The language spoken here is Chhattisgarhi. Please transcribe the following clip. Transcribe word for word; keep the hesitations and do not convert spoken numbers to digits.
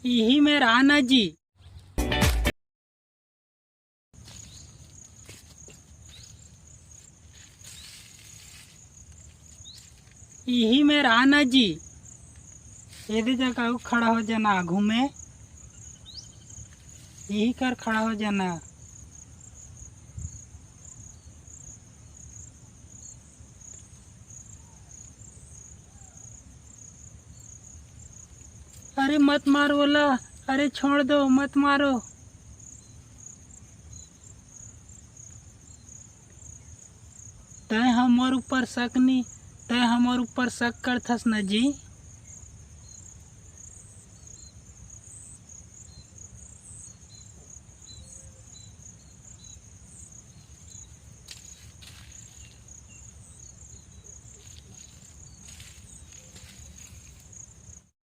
इही में रहा ना जी। इही में रहा ना जी। एदे जगह अउ खड़ा हो जाना, आघू में इही कर खड़ा हो जाना। अरे मत मारो ओला, अरे छोड़ दो, मत मारो। तय ह मोर ऊपर शक नी, तय ह मोर ऊपर शक करथस न जी।